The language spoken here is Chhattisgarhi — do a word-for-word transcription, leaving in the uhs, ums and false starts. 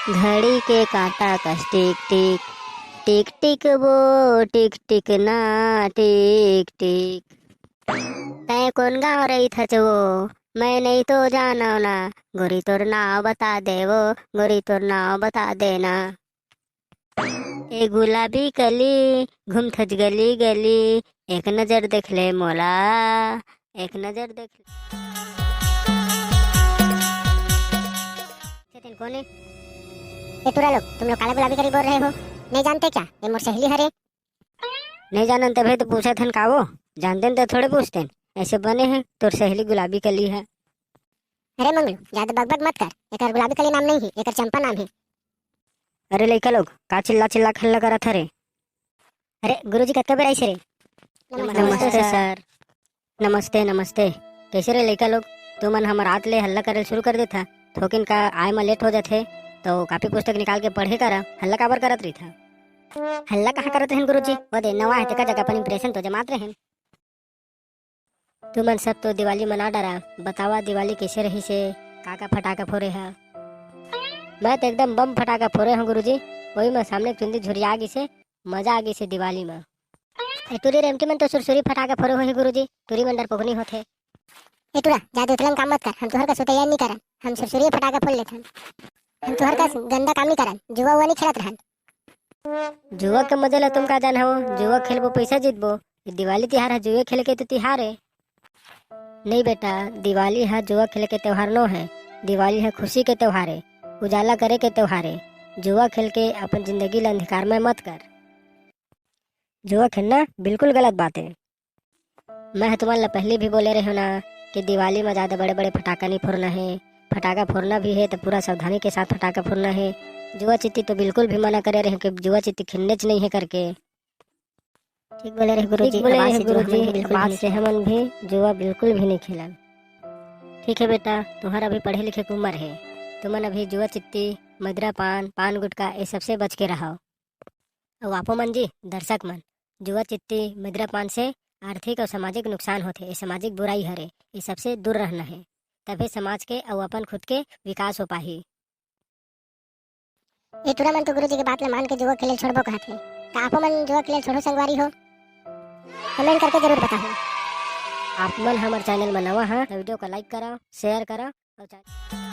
घड़ी के कांटा कस टिक टिक, टिक टिक वो, टिक टिक ना, टिक टिक। तैं कोन गांव रहिथच वो? मैं नहीं तो जानव ना। गोरी तोर नाव बता दे वो, गोरी तोर नाव बता देना। ए गुलाबी कली, घूमथच गली गली, एक नजर देख ले मोला, एक नजर देख ले। तेन कोन ए? ए टूरा लोग, तुम लोग काला गुलाबी कली बोल रहे हो? नहीं जानते क्या? ये मोर सहेली हरे। नहीं जानन तभे तो पूछत हन का वो? जानतेन तो थोड़े पूछतेन। ऐसे बने हैं तोर सहेली गुलाबी कली है। अरे मंगलू, ज्यादा बकबक मत कर। एकर गुलाबी कली नाम नहीं है, एकर चंपा नाम है। अरे लइका लोग, का चिल्ला चिल्ला के हल्ला करत हरे? अरे गुरुजी, कतका बेर आइस रे? नमस्ते नमस्ते सर। सर। नमस्ते नमस्ते। कैसे रे लइका लोग, तुमन हमर आत ले हल्ला करे शुरू कर देथा। थोकिन का आए म लेट हो जाथे तो कापी पुस्तक निकाल के पढ़े करा, हल्ला काबर करत रहिथा? हल्ला कहाँ करत रहेन गुरुजी? ओ दे नवा है तेकर जगह अपन इंप्रेशन तो जमात रहेन। तुमन सब तो दिवाली मना डरा, बतावा दिवाली कैसे रहिसे, का का फटाका फोरे हा? मैं तो एकदम बम फटाका फोरे हूँ गुरुजी, वही में सामने के चुंदी झुरिया गिसे, मजा आ गिसे दिवाली में। ए टूरी रेमटी मन तो सुरसुरी फटाका फोरे होही गुरुजी, टूरी मन डरपोकनी होथे। ए टूरा, जादे उतलन काम मत कर, हम तुहर कस तैयार नहीं करन, हम सुरसुरी फटाका फोड़ लेथन। हम तुहर कस गंदा काम नहीं करन, जुआ उआ नहीं खेलत रहन। जुआ के मजा ला तुम का जान हो, जुआ खेलबो पैसा जीतबो। ये दिवाली तिहार है, जुए खेले के तो तिहार है। नहीं बेटा, दिवाली है जुआ खेले के त्योहार नो है। दिवाली है खुशी के त्योहार है, उजाला करे के त्योहार है। जुआ खेल के अपन जिंदगी ला अंधकारमय मत कर। जुआ खेलना बिल्कुल गलत बात है। मैं ह तुमन ला पहले भी बोले रहे हो ना कि दिवाली में ज्यादा बड़े बड़े फटाका नहीं फोड़ना है। फटाका फोड़ना भी है तो पूरा सावधानी के साथ फटाका फोड़ना है। जुआ चित्ती तो बिल्कुल भी मना करे रहे हो कि जुआ चित्ती खेलने च नहीं है करके। ठीक बोले रहे गुरुजी, ठीक बोले रहे गुरुजी, बात से हमन भी बिल्कुल भी नहीं खेलन। बात से हमन भी जुआ बिल्कुल भी नहीं खेलन। ठीक है बेटा, तुम्हारा अभी पढ़े लिखे के उम्र है, तुमन अभी जुआ चित्ती, मदिरा पान, पान गुटखा, ये सबसे बच के रहो। अउ आपो मन जी, दर्शक मन, जुआ चित्ती, मदिरा पान से आर्थिक अउ सामाजिक नुकसान होथे, ये सामाजिक बुराई हरे, ये सबसे दूर रहना है, तभे समाज के अउ अपन खुद के विकास हो पाही। ए टूरा मन तो गुरुजी के बात ल मान के जुआ खेले छोड़बो कहत हे, त आपो मन जुआ खेले छोड़ो संगवारी हो, कमेंट करके जरूर बताहू। आप मन हमर चैनल में नवा है तो वीडियो को लाइक करो, शेयर करो और चैनल